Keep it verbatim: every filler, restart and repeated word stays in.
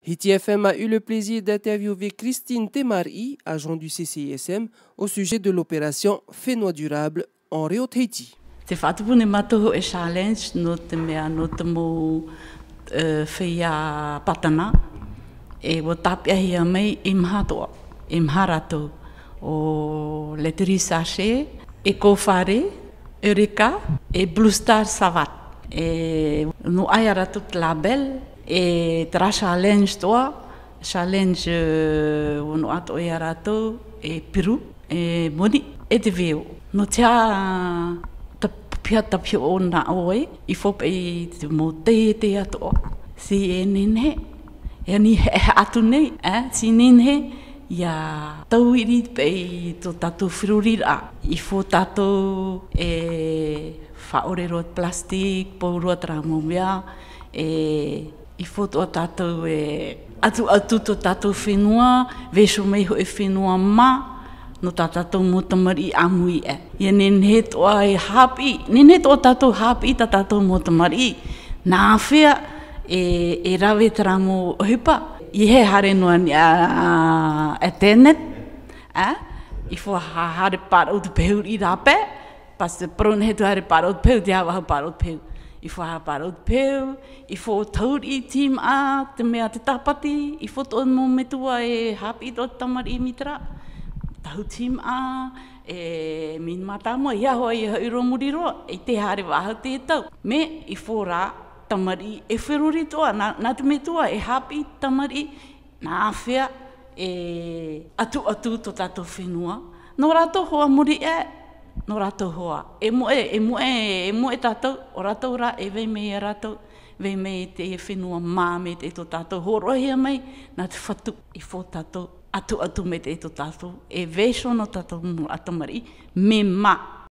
Hiti F M a eu le plaisir d'interviewer Christine Temariʻi, agent du C C I S M, au sujet de l'opération Fenua Durable en Reo Tahiti. Te faʻatupu nei mātou e challenge nō te mea, nō te mau, e, feiā patana, e ua tāpeʻahia mai e maha atoʻa, e maha rātou, ʻo Laiterie Sachet, Ecofare, Eureka, e Blue Star Savate. E noaʻa ia rātou te label, e terā challenge atoʻa, challenge, e, ua noaʻa atoʻa ia rātou, e piru, e moni, e te veo. Nō te aha, ta-, piha, ta piha ʻōna ʻoe, i fō paʻi i te mau teitei atoʻa. Tei nehenehe, e ani he, he atu nei, e, tei nehenehe, ʻia tauiri paʻi i tō tātou feruriraʻa. I fō tātou e faʻaʻore roa te plastic, pau roa terā mau mea, e, i fō atoʻa tātou e ʻatuʻatu tō tātou fenua, vaiiho mai hōʻē fenua mā, nō tā tātou mau tamariʻi ʻāmui aʻe. ʻIa nehenehe atoʻa e haʻapiʻi, nehenehe atoʻa tātou haʻapiʻi tā tātou mau tamariʻi. Nā hea e, e rave terā mau ʻohipa, ʻeiaha e haere noa nei a, a, a Tenet, a, i fō ha-, haere pāraʻu te pehu i rāpae, Pastor Parau nei, tē haere pāraʻu te pehu, tē haere pāraʻu te pehu. I fō haere pāraʻu te pehu, i fō tauri i tīmaʻa, te mea te tāpati, i fō tō mau metua e haʻapiʻi tō te tamariʻi mītera. Tahu tīmaʻa, e mini mātāmua, ʻeiaha e haʻi roa muri roa, e tē haere faʻahou te tau. Mea i fō rā tamariʻi e feruri atoʻa, nā, nā te metua e haʻapiʻi tamariʻi, nā hea e ʻatuʻatu tō tātou fenua, nō rātou hoʻi muri aʻe, nō rātou hoʻi. E moʻe, e moʻe, e moʻe tātou, ʻo rātou rā e vai mai ia rātou, vai mai i te fenua mā, mai te tō tātou hōroʻahia mai, nā te Fatu, i fō tātou, ʻatuʻatu mai te tō tātou, e vaiiho nō tātou mau tamariʻi, mea mā.